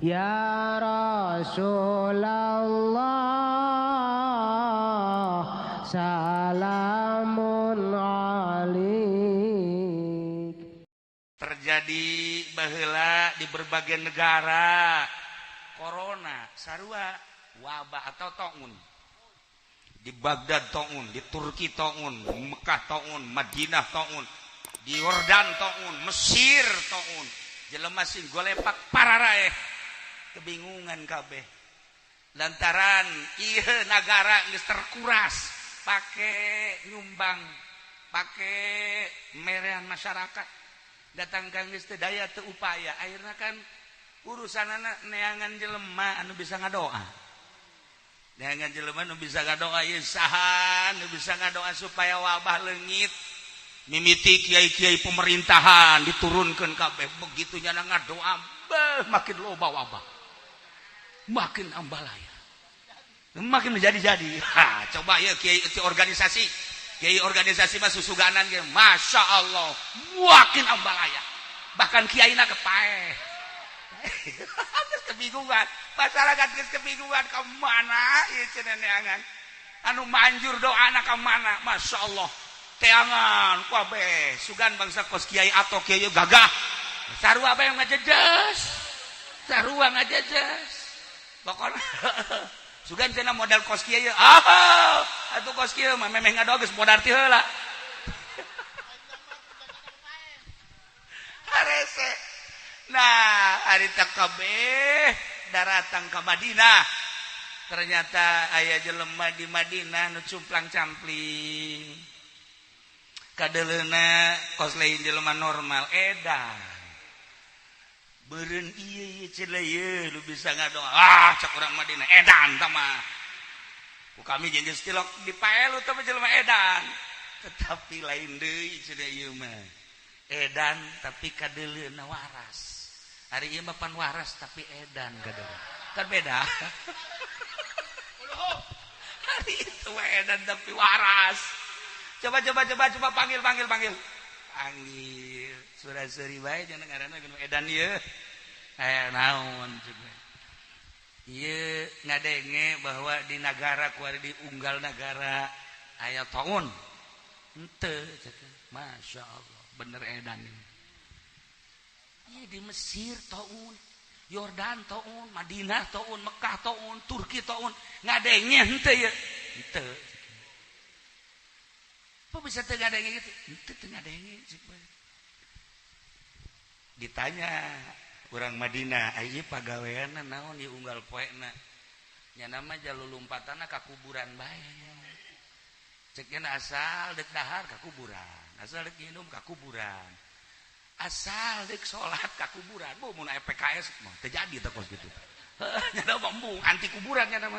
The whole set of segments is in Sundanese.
Ya Rasulullah salamun alik. Terjadi baheula di berbagai negara corona sarua wabah atau taun. Di Baghdad taun, di Turki taun, Mekah taun, Madinah taun, di Yordan taun, Mesir taun. Jelema sing golepak pararaeh kebingungan kabeh. Lantaran ieu nagara geus terkuras pake nyumbang, pake merean masyarakat. Datang ka geus teu daya teu upaya, akhirna kan urusanana neangan jelema anu bisa ngadoa. Neangan jelema nu bisa ngadoa ieu saha nu bisa ngadoa supaya wabah leungit. Mimiti kiai-kiai pemerintahan diturunkan kabeh, begitu nyana ngadoa beuh makin loba wabah. Makin ambalaya. Makin menjadi-jadi. Ha, coba ya kiai organisasi. Kiai organisasi mah susuganan ge, Masya Allah, makin ambalaya. Bahkan kiaina kepaeh. Geus kebingungan, masyarakat geus kebingungan ka mana ieu cenah neangan. Anu manjur doana ka mana? Masya Allah. Teangan kabeh, sugan bangsa kos kiai atau kiai gagah. Sarua bae ngajejes. Sarua ngajejes. Pokona sugan cenah modal kos kiai. Ah, atuh kos kieu mah memeh ngadoa geus modal ti heula. Harese. Nah, ari kabeh daratang ka Madinah. Ternyata aya jelema di Madinah nu cumplang-campling. Kadeleuna kos lain jelema normal edan. Beureun ieu ieu cenah ieu lu bisa ngadoa. Ah, cak urang Madinah edan tah mah. Ku kami jeung geus tilok dipaelu tah mah jelema edan. Tetapi lain deui cenah ieu mah. Edan tapi kadeleuna waras. Hari ieu mah pan waras tapi edan kadeleuna. Kan beda. Hari itu mah edan tapi waras. Coba coba coba coba panggil panggil panggil. Panggil. Sura-suri bae jangan ngaranna geus edan ieu. Eh naon coba. Ieu ngadenge bahwa di nagara kuari di unggal nagara aya taun. Henteu Masya Allah. Bener edan ini. Iya di Mesir taun, Yordan taun, Madinah taun, Mekah taun, Turki taun, ngadenge henteu ya. Henteu. Apa bisa teu ngadenge gitu? Henteu teu ngadenge. Ditanya urang Madinah, ieu pagaweanna naon ieu unggal poena? Nya mah jalulumpatana ka kuburan bae. Cek nya asal dek dahar ka kuburan. Asal dek minum ka kuburan, asal dek sholat ka kuburan. Bu mun aya PKS mah teu jadi teh kos kitu. Nya mah embung anti kuburan nya mah.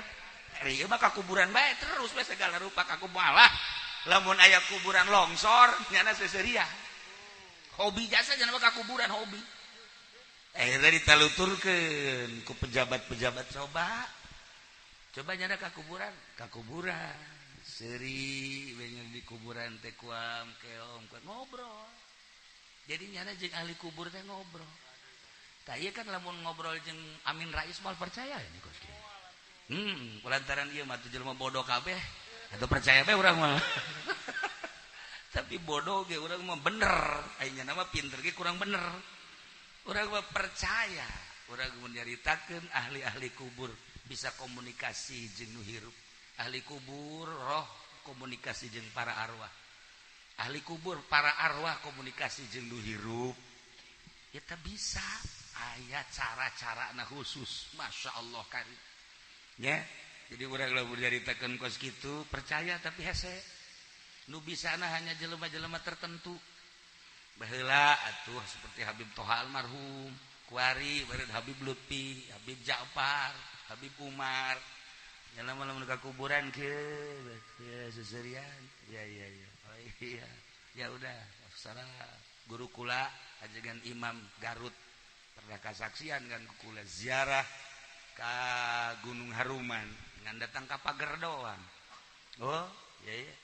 Ieu mah ka kuburan bae terus we segala rupa ka kuburan. Malah lamun aya kuburan longsor nyana seseuria. Hobi jasa nya mah ka kuburan hobi. Akhirnya ditaluturkeun ku pejabat-pejabat coba. Coba nyana ka kuburan, ka kuburan. Seri banyak di kuburan teh kuam keom ngobrol. Jadi nyana jeung ahli kubur teh ngobrol. Tah ieu kan lamun ngobrol jeung Amin Rais moal percaya ini kos kieu. Kulantaran ieu mah jelema bodoh kabeh atau percaya bae urang mah. Tapi bodoh ge urang mah bener, aya nyana mah pinter ge kurang bener. Urang mah percaya, urang mun nyaritakeun ahli-ahli kubur bisa komunikasi jeung nu hirup. Ahli kubur roh komunikasi jeung para arwah. Ahli kubur para arwah komunikasi jeung nu hirup. Eta bisa aya cara-carana khusus. Masya Allah kari. Ya, jadi urang lamun nyaritakeun kos kitu percaya tapi hese. Nu bisana hanya jelema-jelema tertentu. Baheula atuh seperti Habib Toha almarhum, kuari bareun Habib Lutfi, Habib Ja'far, Habib Umar. Jalan malam ke kuburan ke, ya seserian, ya ya ya, oh iya, ya udah, salah guru kula ajegan Imam Garut pernah kasaksian kan kula ziarah ke Gunung Haruman, ngan datang ka pagar doang. Oh, ya ya,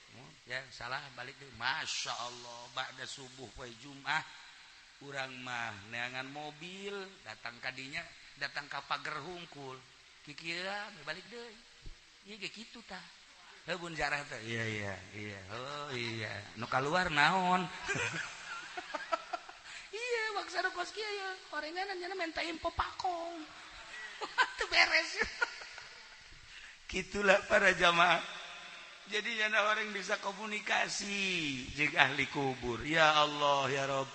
ya salah balik deh. Masya Allah, ba'da subuh poe Jumat, urang mah neangan mobil datang kadinya. Datang ka pager hungkul. Kikira balik deui. Ieu ge kitu tah. Heuh bun jarah teh. Iya iya iya. Oh iya. Nu kaluar naon? Iya, maksa nu kos kieu ya. Horenganan nya menta info pakong. Teu beres. Gitulah para jamaah. Jadi nyana orang bisa komunikasi jeung ahli kubur. Ya Allah ya Rob.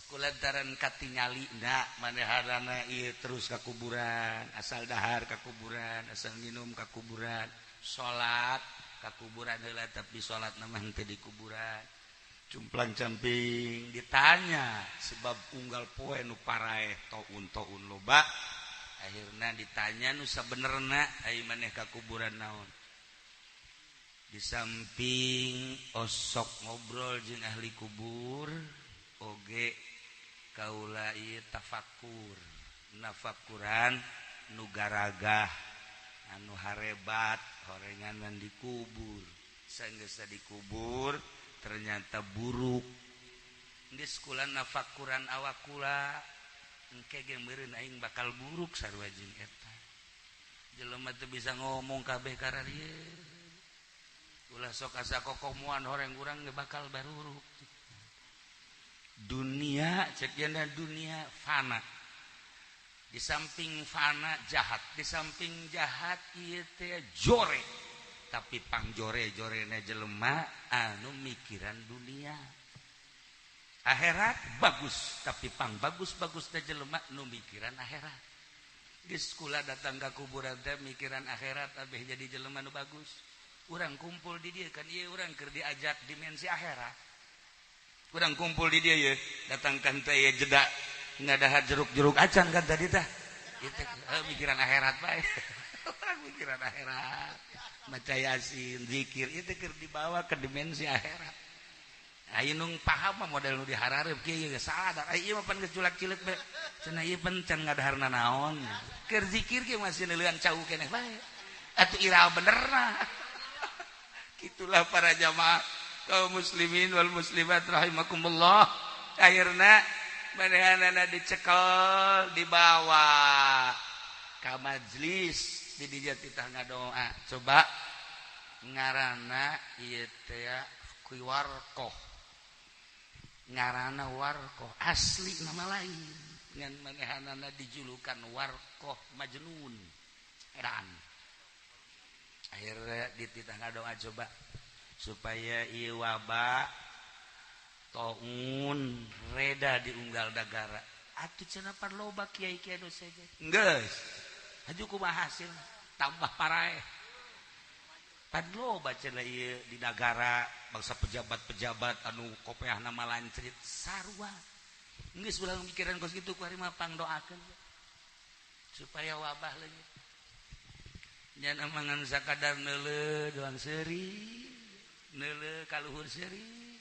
Kulantaran katingali na manehanana ieu terus ka kuburan, asal dahar ka kuburan, asal minum ka kuburan, salat ka kuburan heula tapi salat mah henteu di kuburan. Cumplang camping ditanya sebab unggal poe nu paraeh taun-taun loba. Akhirna ditanya nu sabenerna ai maneh ka kuburan naon. Di samping osok ngobrol jeung ahli kubur oge kaula ieu tafakur nafakuran nu garagah anu harebat horenganan dikubur sanggeus dikubur ternyata buruk geus kula nafakuran awak kula engke ge meureun aing bakal buruk sarua jeung eta jelema teu bisa ngomong kabeh kararieu ulah sok asa kokomuan horeng urang ge bakal baruruk. Dunia cek janda dunia fana. Di samping fana jahat, di samping jahat ieu teh jore. Tapi pangjore-jorena jelema anu mikiran dunia. Akhirat bagus, tapi pang bagus-bagusna jelema nu mikiran akhirat. Geus kula datang ka kuburan teh mikiran akhirat abeh jadi jelema nu bagus. Urang kumpul di dieu kan ieu urang keur diajak dimensi akhirat. Kurang kumpul di dia ya, datangkan teh ya jeda ngadahar jeruk-jeruk acan kan tadi tah. Itu mikiran akhirat bae. Orang mikiran akhirat, maca yasin, zikir itu keur dibawa ke dimensi akhirat. Ayo nung paham mah model nu diharareup kieu geus salah da. Ieu mah pan geus culak-cileuk bae. Cenah ieu pan can ngadaharna naon. Keur zikir ge masih neuleuan cau keneh bae. Atuh ira benerna. Kitulah para jamaah kaum muslimin wal muslimat rahimakumullah. Akhirna manehanana dicekel dibawa ka majlis di dieu titah ngadoa. Coba ngaranna ieu teh warqoh. Ngaranna warqoh asli nama lain ngan manehanana dijulukan warqoh majnun. Edan. Akhirna dititah ngadoa coba supaya ieu wabah taun reda diunggal dagara. Atuh cenah pan loba kiai-kiai nu seje. Geus. Haju kumaha hasil tambah paraeh. Pan loba cenah ieu di nagara bangsa pejabat-pejabat anu kopeahna malancrit sarua. Geus ulah mikiran kos kitu ku ari mah pangdoakeun supaya wabah leungit. Nya amangan sakadar neuleuh doang seuri. Neuleuh kaluhur seuri.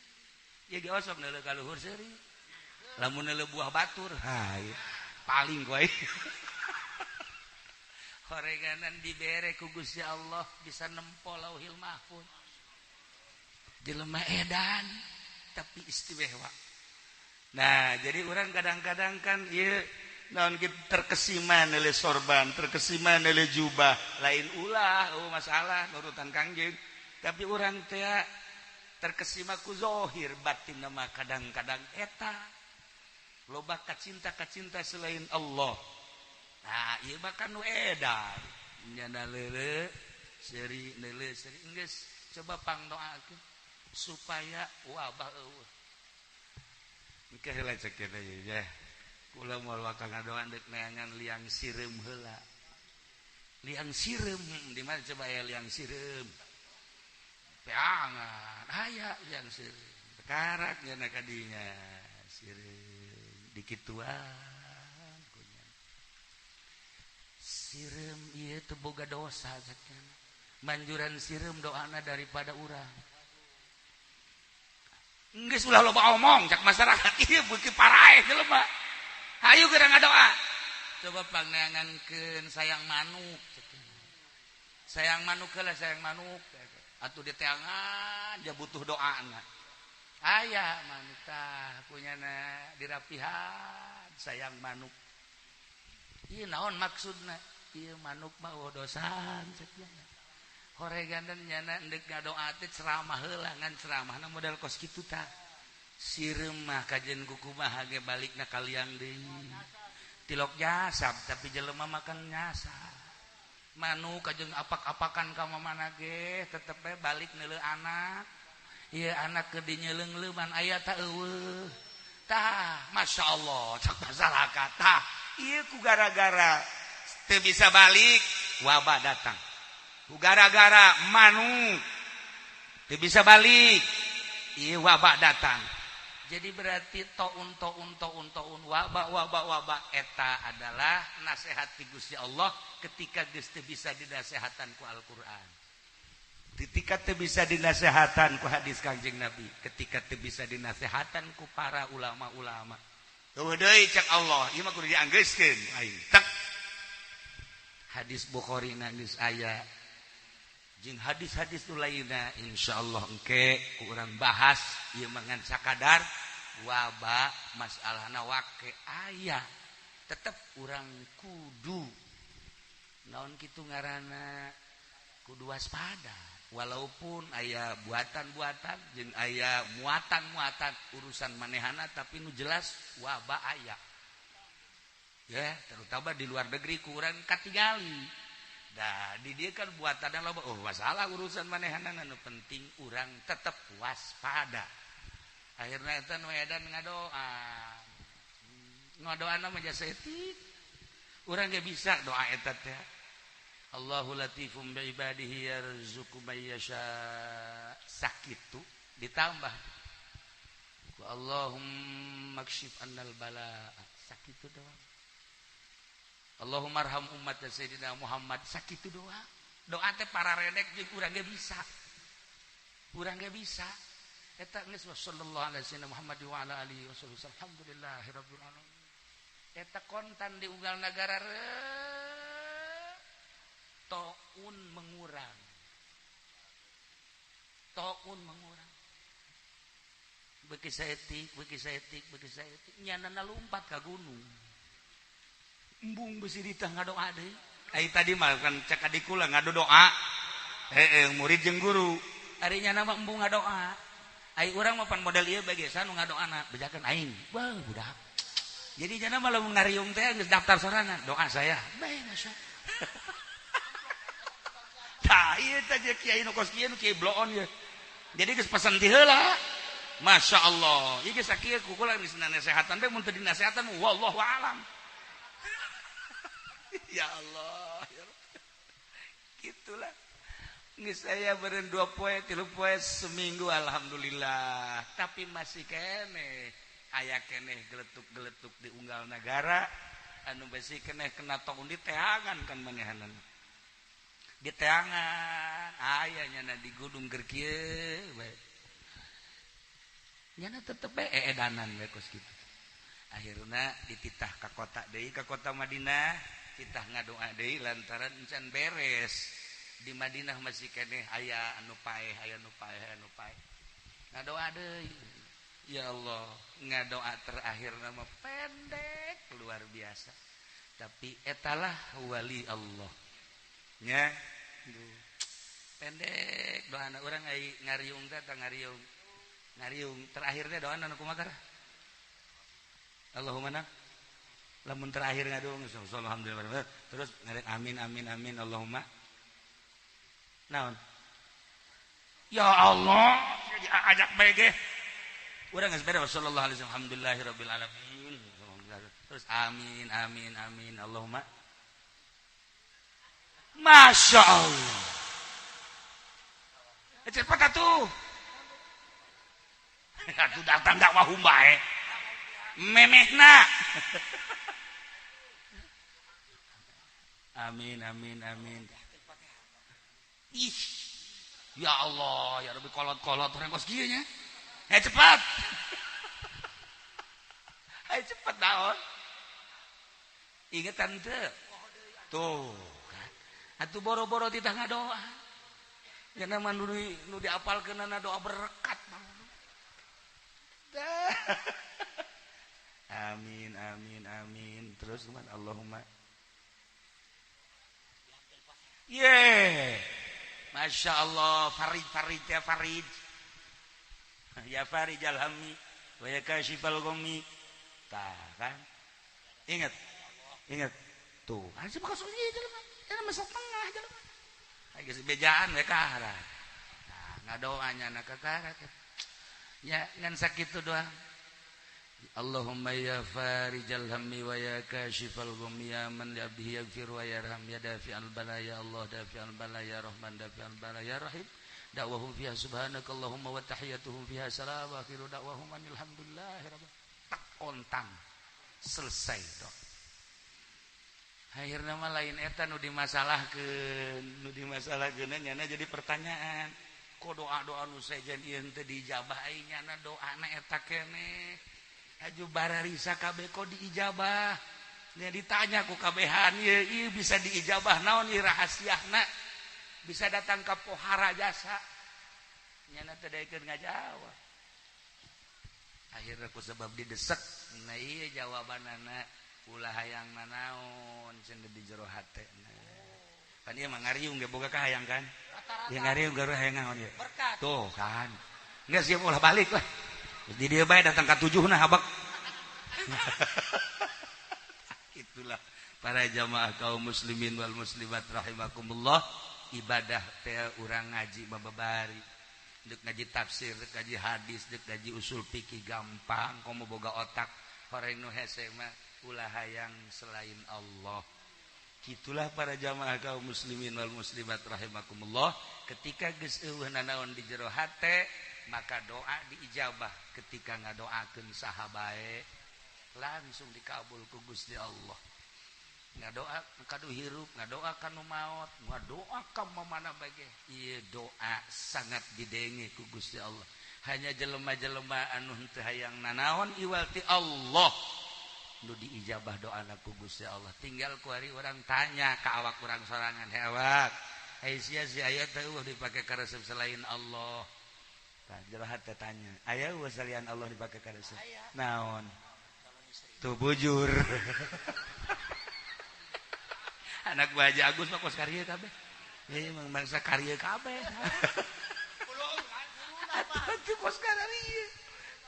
Ya ge osok neuleuh kaluhur seuri. Lamun neuleuh buah batur, ha paling ku aing. Horenganan dibere ku Gusti Allah bisa nempo Lauhil Mahfuz. Jelema edan tapi istimewa. Nah, jadi orang kadang-kadang kan ieu naon kitu terkesima neuleuh sorban, terkesima neuleuh jubah, lain ulah eueuh masalah nurutan Kangjeng. Tapi orang teh terkesima ku zohir batin nama kadang-kadang eta loba kacinta-kacinta selain Allah. Nah, ieu mah kan nu edan. Nyana leuleuh seuri leuleuh seuri geus coba pangdoakeun supaya wabah eueuh. Engke heula cek teh ya. Kula moal wakang ngadoan deuk neangan liang sireum heula. Liang sireum di mana coba ya liang sireum? Peangan aya liang sireum. Karak nya kadinya sireum dikituan kunya. Sireum ieu teu boga dosa sakjana. Manjuran sireum doana daripada urang. Geus ulah loba omong cak masyarakat ieu beuki paraeh jelema. Hayu geura ngadoa. Coba pangneangankeun sayang manuk. Sayang manuk heula sayang manuk. Atuh diteangan dia butuh doana. Aya manuk tah kunyana dirapihan sayang manuk. Ieu naon maksudna? Ieu manuk mah eueuh dosaan cek nya. Horegan nyana endek ngadoa teh ceramah heula ngan ceramahna model kos kitu tah. Sireum mah kajen kukumaha ge balikna kaliang deui. Tilok jasab tapi jelema makan nyasab. Manuk kajeng apak-apakan ka mamana ge tetep bae balik neuleuh anak. Ieu anak keur dinyeleung-leuman aya ta eueuh. Tah, masyaallah cak masyarakat. Tah, ieu ku gara-gara teu bisa balik wabah datang. Ku gara-gara manuk teu bisa balik ieu wabah datang. Jadi berarti taun taun taun taun wabah wabah wabah eta adalah nasihat ti Gusti Allah ketika geus teu bisa dinasehatan ku Al-Qur'an. Ketika teu bisa dinasehatan ku hadis Kangjeng Nabi, ketika teu bisa dinasehatan ku para ulama-ulama. Eueuh deui cek Allah, ieu mah kudu dianggeuskeun aing. Tek. Hadis Bukhari na geus aya. Jeung hadis-hadis nu lainna insyaallah engke ku urang bahas ieu mah ngan sakadar wabah masalahna wake aya. Tetep urang kudu naon kitu ngaranna kudu waspada walaupun aya buatan-buatan jeung aya muatan-muatan urusan manehana tapi nu jelas wabah aya. Ya, terutama di luar negeri ku urang katingali. Nah, di dia kan buatanna loba, oh masalah urusan manehana nu penting urang tetep waspada. Akhirna eta nu edan ngadoa. Ngadoana mah jasa etik. Urang ge bisa doa eta teh. Allahu latifum bi ibadihi yarzuqu may yasha. Sakitu ditambah ku Allahumma kshif annal bala. Sakitu doang. Allahumma arham ummat Sayyidina Muhammad. Sakitu doa. Doa teh para redek jeung urang ge bisa. Urang ge bisa. Eta geus sallallahu alaihi wasallam Muhammad wa ala alihi wasallam. Alhamdulillahirabbil alamin. Eta kontan di unggal nagara taun mengurang. Taun mengurang. Beuki saeutik, beuki saeutik, beuki saeutik nyanana lumpat ka gunung. Embung besi ditah ngadoa deui. Ai tadi mah kan cek adik kula ngadoa. Heeh, murid jeung guru. Ari nyana mah embung ngadoa. Ai urang mah pan model ieu bae geus nu ngadoana, bejakeun aing. Wah, budak. Jadi jana mah lamun ngariung teh geus daftar sorangan, doa saya. Bae masya. Tah ieu teh kiai nu kos kieu nu kiai bloon ieu. Jadi geus pesen ti heula. Masya Allah. Ieu geus sakieu ku kula geus nasehatan bae mun teu dinasehatan wallahu alam. Ya Allah, ya Allah. Gitulah. Geus saya beureun 2 poe, 3 poe seminggu alhamdulillah. Tapi masih keneh aya keneh geletuk-geletuk di unggal nagara anu besi keneh kena taun di teangan kan manehanana. Di teangan aya nyana di gunung keur kieu bae. Nyana tetep bae eedanan bae kos kitu. Akhirna dititah ka kota deui ka kota Madinah, titah ngadoa deui lantaran encan beres. Di Madinah masih keneh aya anu paeh, aya anu paeh, aya anu paeh. Ngadoa deui. Ya Allah, ngadoa terakhir nama pendek luar biasa. Tapi etalah wali Allah. Nya. Pendek doana urang ai ngariung teh tah ngariung. Ngariung terakhirnya doana nu kumaha? Allahumma na. Lamun terakhir ngadoa alhamdulillah terus ngarek amin amin amin Allahumma. Naon? Ya Allah, ajak bae ge. Urang geus beres sallallahu alaihi wasallam alhamdulillahirabbil alamin. Terus amin amin amin Allahumma. Masya Allah. Cepat atuh. Atuh datang dakwah bae. Memehna. Amin amin amin. Ih. Ya Allah, ya Rabbi kolot-kolot orang kos kieu nya. Cepat. Ayo cepat naon. Ingetan teu. Tuh kan. Atuh boro-boro titah ngadoa. Nya mah nu diapalkeunana doa berkat. Amin amin amin. Terus kumaha Allahumma. Ye. Masya Allah, Farid Farid ya Farid. Ya Farid alhammi wa ya kashifal ghammi. Tah kan? Ingat. Ingat. Tuh, hasil bekas ieu jelema. Eta mah setengah jelema. Geus bejaan we ka arah. Nah, ngadoanya na ka karat. Ya, ngan sakitu doang. Allahumma ya farijal hammi wa ya kashifal ghummi ya man li abdihi yaghfir wa yarham ya dafi'al bala ya Allah dafi'al bala ya Rahman dafi'al bala ya Rahim da'wahum fiha subhanakallahumma wa tahiyyatuhum fiha salam wa akhiru da'wahum alhamdulillahi rabbil tak kontang selesai dok. Akhirna mah lain eta nu dimasalahkeun, nu dimasalahkeun nyana jadi pertanyaan. Kok doa-doa nu sejen ieu teu diijabah ai nyana doana eta keneh. Aju bararisa kabeh kok diijabah. Nya ditanya ku kabehan ieu ieu bisa diijabah naon ieu rahasiana? Bisa datang ka pohara jasa. Nyana teu daekeun ngajawab. Akhirna ku sebab didesek, nah ieu jawabanana ulah hayang nanaon cenah di jero hatena. Pan ieu mah ngariung ge boga kahayang kan? Ya ngariung garu hayang naon ieu? Tuh kan. Geus siap ulah balik lah. Di dia bae datang ka 7 nah habak. Itulah para jamaah kaum muslimin wal muslimat rahimakumullah, ibadah teh urang ngaji bababari. Deuk ngaji tafsir, deuk ngaji hadis, deuk ngaji usul fikih gampang komo boga otak. Horeng nu hese mah ulah hayang selain Allah. Gitulah para jamaah kaum muslimin wal muslimat rahimakumullah, ketika geus eueuh nanaon di jero hate maka doa diijabah. Ketika ngadoakeun saha bae langsung dikabul ku Gusti Allah. Ngadoa ka nu hirup, ngadoa ka nu maot, ngadoa ka mamana bae ge. Ieu doa sangat didenge ku Gusti Allah. Hanya jelema-jelema anu henteu hayang nanaon iwal ti Allah nu diijabah doana ku Gusti Allah. Tinggal ku ari urang tanya ka awak urang sorangan, he awak, ai sia si aya teh eueuh dipake karesep selain Allah. Tah jero hate tanya, aya eueuh salian Allah dipake karesep? Naon? Tuh bujur. Anak Haji Agus mah kos karya kabeh. Ya emang bangsa karya kabeh. Atuh kos karya.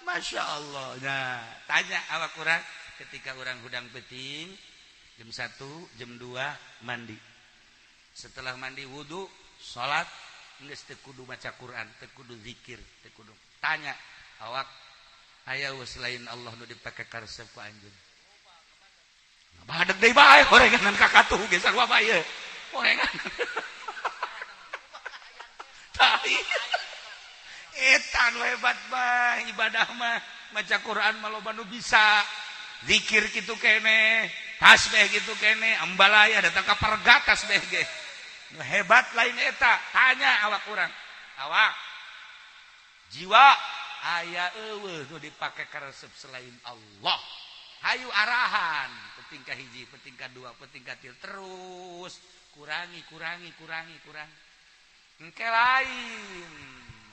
Masya Allah. Nah, tanya awak urang ketika urang hudang peuting jam 1, jam 2 mandi. Setelah mandi wudu, salat, geus teu kudu maca Quran, teu kudu zikir, teu kudu. Tanya awak aya selain Allah nu dipake karesep ku anjeun. Badeg deui bae horengan ka katuh ge sarua bae. Horengan. Tah eta nu hebat mah ibadah mah maca Quran mah loba nu bisa. Zikir kitu keneh, tasbih kitu keneh, ambalaya datang ka pergat tasbih ge. Nu hebat lain eta, tanya awak urang. Awak jiwa aya eueuh nu dipake karesep selain Allah. Hayu arahan, petingkah hiji, petingkah dua, petingkah tilu, terus kurangi, kurangi, kurangi, kurangi. Engke lain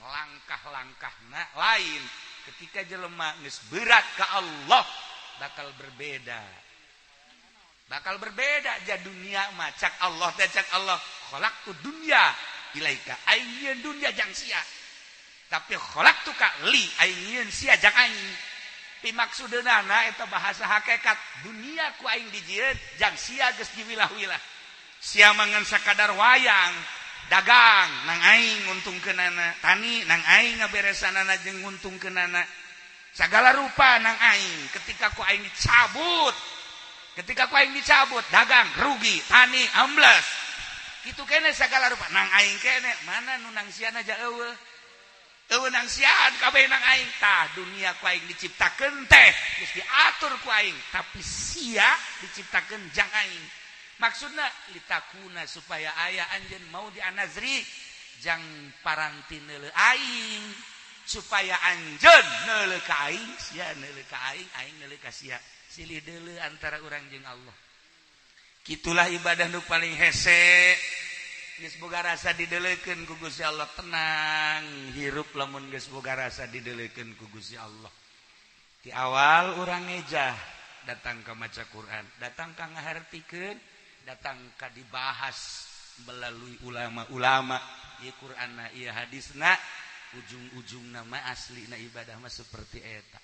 langkah-langkahna lain. Ketika jelema geus berat ka Allah bakal berbeda. Bakal berbeda ja dunia mah cak Allah teh cak Allah khalaqtu dunya ilaika aing nyieun dunya jang sia. Tapi khalaqtu ka li aing nyieun sia jang aing. Pimaksudeunana eta bahasa hakikat dunia ku aing dijieun jang sia geus diwilah-wilah. Sia mangan sakadar wayang dagang nang aing nguntungkeunana, tani nang aing ngaberesanana jeung nguntungkeunana. Sagala rupa nang aing ketika ku aing dicabut. Ketika ku aing dicabut dagang rugi, tani ambles. Kitu kene sagala rupa nang aing kene mana nu nang siana ja eueuh. Eueuh nang siaan kabeh nang aing. Tah dunia ku aing diciptakeun teh geus diatur ku aing, tapi sia diciptakeun jang aing. Maksudna litakuna supaya aya anjeun mau dianazri jang paranti neuleuh aing, supaya anjeun neuleuh ka aing, sia neuleuh ka aing, aing neuleuh ka sia. Silih deuleuh antara urang jeung Allah. Kitulah ibadah nu paling hese. Geus boga rasa dideleukeun ku Gusti Allah, tenang hirup lamun geus boga rasa dideleukeun ku Gusti Allah. Di awal urang ngejah datang ka maca Quran, datang ka ngahartikeun, datang ka dibahas melalui ulama-ulama ieu Qur'anna ieu hadisna ujung-ujung nama aslina ibadah mah seperti eta.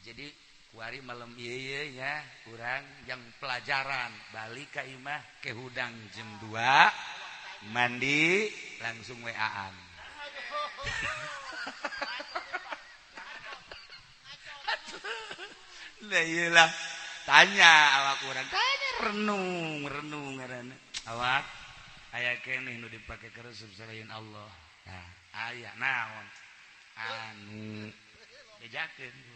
Jadi kuari malam ieu nya urang yang pelajaran balik ka imah ke hudang jam 2 mandi langsung WA-an. Lah iyalah tanya awak urang tanya renung ngaranna awak aya keneh nu dipake karesep selain Allah. Nah, aya naon anu bejakeun.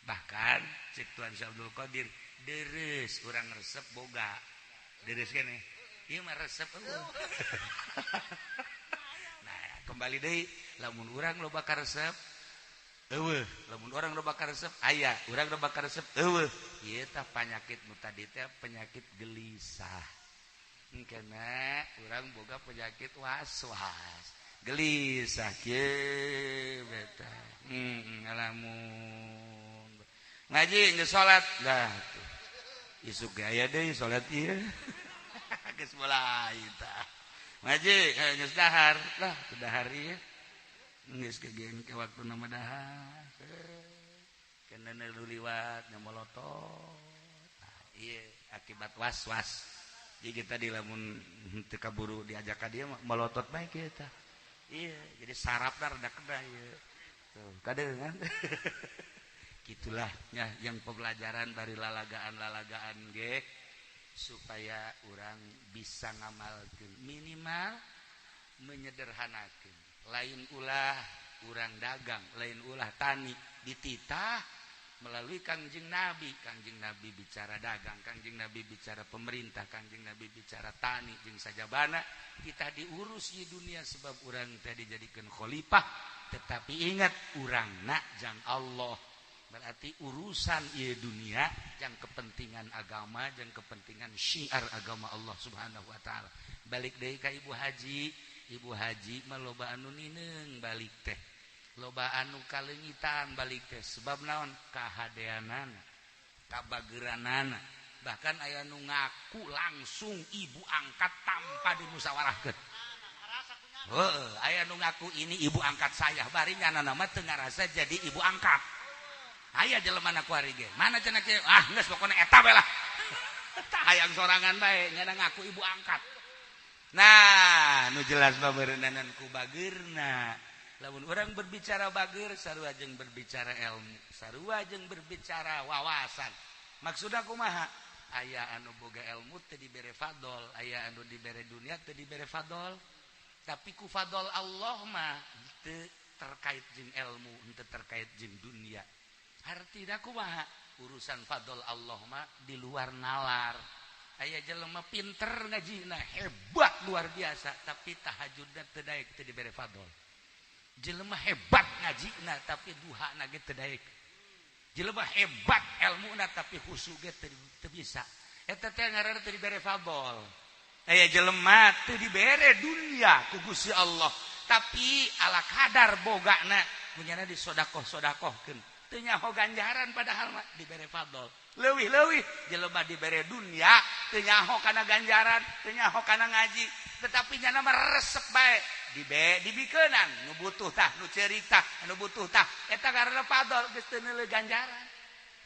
Bahkan cek Tuan Syekh Abdul Qadir deres urang resep boga deres keneh ieu mah resep eueuh. Nah kembali deui lamun urang loba karesep eueuh, lamun urang loba karesep aya, urang loba karesep eueuh. Ieu tah panyakit nu tadi teh penyakit gelisah. Engkena urang boga penyakit was-was gelisah kieu beta ngalamun ngaji geus salat lah tuh isuk ge aya deui salat ieu geus mulai tah ngaji geus dahar lah teu dahar ieu geus kegeng ke waktuna mah dahar kena nu liwat nya molotot. Nah ieu akibat was-was. Jadi tadi lamun teu kaburu diajak ka dieu molotot bae kieu tah. Iya, jadi sarapna rada kena ieu. Tuh, kadeungan. Gitulah ya yang pembelajaran dari lalagaan-lalagaan ge supaya urang bisa ngamalkeun minimal menyederhanakeun. Lain ulah urang dagang, lain ulah tani dititah melalui Kangjeng Nabi. Kangjeng Nabi bicara dagang, Kangjeng Nabi bicara pemerintah, Kangjeng Nabi bicara tani jeung sajabana. Kita diurus di dunia sebab urang teh dijadikeun khalifah, tetapi ingat urangna jang Allah. Berarti urusan ieu dunia jang kepentingan agama, jang kepentingan syiar agama Allah Subhanahu wa taala. Balik deui ka Ibu Haji, Ibu Haji mah loba anu nineung balik teh. Loba anu kaleungitan balik teh sebab naon kahadeanana, kabageranana. Bahkan aya nu ngaku langsung ibu angkat tanpa dimusyawarahkeun. Heuh, aya nu ngaku ini ibu angkat saya, bari nyanana mah teu ngarasa jadi ibu angkat. Aya jelema na kuari ge. Mana cenah kieu? Ah, geus pokona eta we lah. Tah hayang sorangan bae nyana ngaku ibu angkat. Nah, nu jelas mah beureunanan ku bageurna. Lamun orang berbicara bager sarua jeung berbicara ilmu, sarua jeung berbicara wawasan. Maksudna kumaha? Aya anu boga ilmu teu dibere fadol, aya anu dibere dunia teu dibere fadol. Tapi ku fadol Allah mah teu terkait jeung ilmu, teu terkait jeung dunia. Artina kumaha? Urusan fadol Allah mah di luar nalar. Aya jelema pinter ngajina hebat luar biasa, tapi tahajudna teu daek teu dibere fadol. Jelema hebat ngajina tapi duhana ge teu daek. Jelema hebat elmuna tapi khusyuk ge teu bisa. Eta teh ngaranna teu dibere fadol. Aya jelema teu dibere dunia ku Gusti Allah, tapi ala kadar bogana munyana disodakoh-sodakohkeun. Teu nyaho ganjaran padahal mah dibere fadol. Leuwih-leuwih jelema dibere dunia teu nyaho kana ganjaran, teu nyaho kana ngaji, tetapi nyana mah resep bae. Dibikeunan nu butuh tah, nu ceurik tah, nu butuh tah, eta karena fadol geus teu neuleuh ganjaran.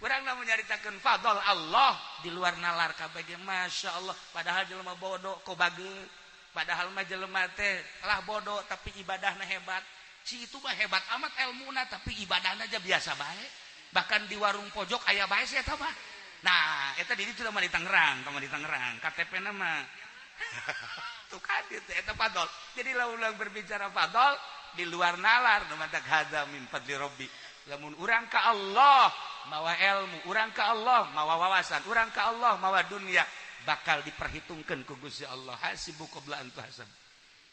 Urang lamun nyaritakeun fadol Allah di luar nalar kabeh ge masyaallah, padahal jelema bodoh ku bageul, padahal mah jelema teh lah bodoh tapi ibadahna hebat. Si itu mah hebat amat elmuna tapi ibadahna aja biasa bae. Bahkan di warung pojok aya bae si eta mah. Nah, eta di ditu mah di Tangerang, tong di Tangerang, KTP-na mah. Tuh kan itu eta fadol. Jadi lamun urang berbicara fadol di luar nalar nu mantak hadza min fadli rabbi. Lamun urang ka Allah mawa ilmu, urang ka Allah mawa wawasan, urang ka Allah mawa dunia, bakal diperhitungkeun ku Gusti Allah. Hasibu qabla an tuhasab.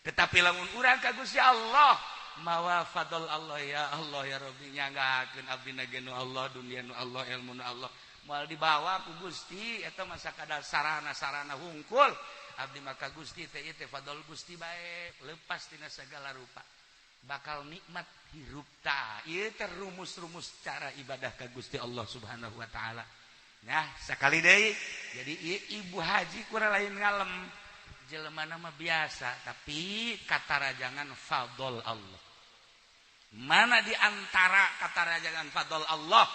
Tetapi lamun urang ka Gusti Allah mawa fadl Allah, ya Allah ya Rabbi nyanggakeun abdi ge nu Allah, dunia nu Allah, ilmu nu Allah, moal dibawa ku Gusti eta mah sakadar sarana-sarana hungkul. Abdi maka Gusti teh ieu teh fadl Gusti bae lepas tina segala rupa bakal nikmat hirup ta. Ieu teh rumus-rumus cara ibadah ka Gusti Allah Subhanahu wa taala. Nah, sakali deui jadi ieu ibu haji kurang lain ngalem. Jelema nama biasa tapi katarajangan fadl Allah. Mana di antara katarajangan fadl Allah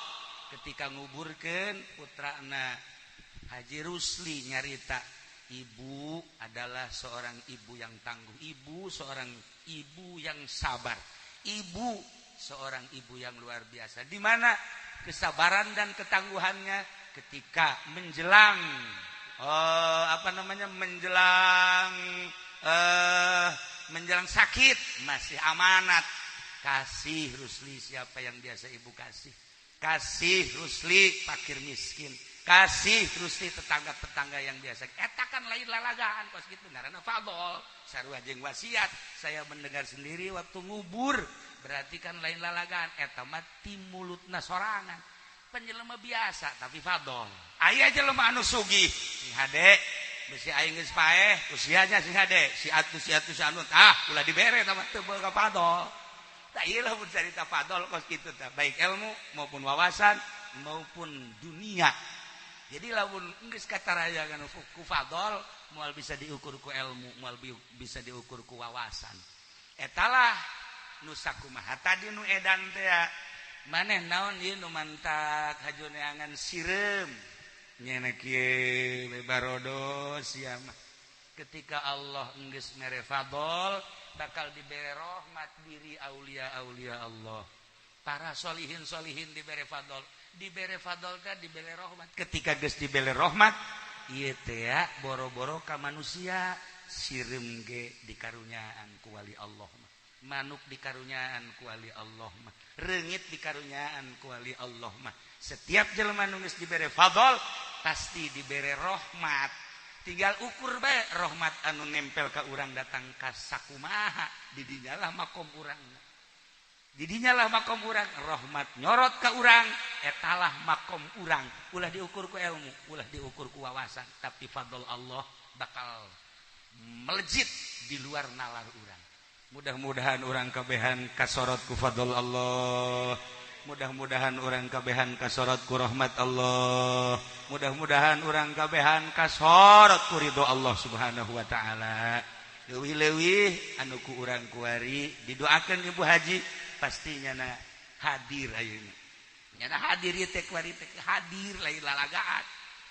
ketika nguburkeun putrana Haji Rusli nyarita, ibu adalah seorang ibu yang tangguh, ibu seorang ibu yang sabar, ibu seorang ibu yang luar biasa. Di mana kesabaran dan ketangguhannya ketika menjelang menjelang sakit masih amanat. Kasih Rusli siapa yang biasa ibu kasih. Kasih Rusli fakir miskin. Kasih Rusli tetangga-tetangga yang biasa. Eta kan lain lalagaan kos kitu ngaranna fadol. Sarua jeung wasiat. Saya mendengar sendiri waktu ngubur. Berarti kan lain lalagaan eta mah ti mulutna sorangan. Penjelema biasa tapi fadol. Aya jelema anu sugih sing hade besi aing geus paeh usianya sing hade si atuh si atuh si anu tah ulah dibere tah mah teu boga fadol. Tah ieu lah mun carita fadol kos kitu tah, baik ilmu maupun wawasan maupun dunia. Jadi lamun geus katarayangan ku fadol moal bisa diukur ku ilmu, moal bisa diukur ku wawasan. Etalah nu sakumaha tadi nu edan teh maneh naon ieu nu mantak haju neangan sireum nyana kieu barodo sia mah. Ketika Allah enggeus mere fadol bakal dibere rahmat diri aulia-aulia Allah. Para solihin-solihin dibere fadol, dibere fadol kan dibere rahmat. Ketika geus dibere rahmat ieu teh boro-boro ka manusia sireum ge dikarunyaan ku wali Allah mah. Manuk dikarunyaan ku wali Allah mah, reungit dikarunyaan ku wali Allah mah. Setiap jelema nu geus dibere fadol pasti dibere rahmat. Tinggal ukur bae rahmat anu nempel ka urang datang ka sakumaha, di dinyalah makom urang. Di dinyalah makom urang, rahmat nyorot ka urang, etalah makom urang. Ulah diukur ku ilmu, ulah diukur ku wawasan, tapi fadol Allah bakal melejit di luar nalar urang. Mudah-mudahan urang kabehan kasorot ku fadl Allah. Mudah-mudahan urang kabehan kasorot ku rahmat Allah. Mudah-mudahan urang kabehan kasorot ku ridho Allah Subhanahu wa taala. Leuwih-leuwih anu ku urang kuari didoakeun Ibu Haji pasti nyana hadir ayeuna. Nyana hadir ieu teh kuari teh hadir lain lalagaan.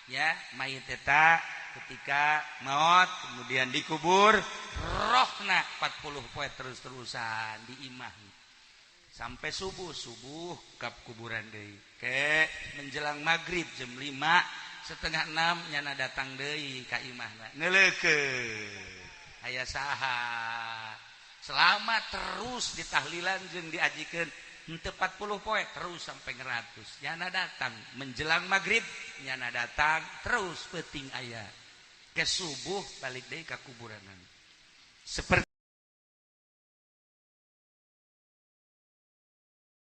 Ya, mayit eta ketika maut kemudian dikubur rohna 40 poe terus-terusan di imah sampai subuh, subuh kap kuburan deui. Ke menjelang maghrib jam 5 setengah 6 nyana datang deui ka imahna neuleukeun aya saha. Selama terus ditahlilan jeung diajikeun henteu 40 poe terus sampai 100 nyana datang menjelang maghrib nyana datang terus peuting aya ke subuh balik deui ka kuburanan. Seperti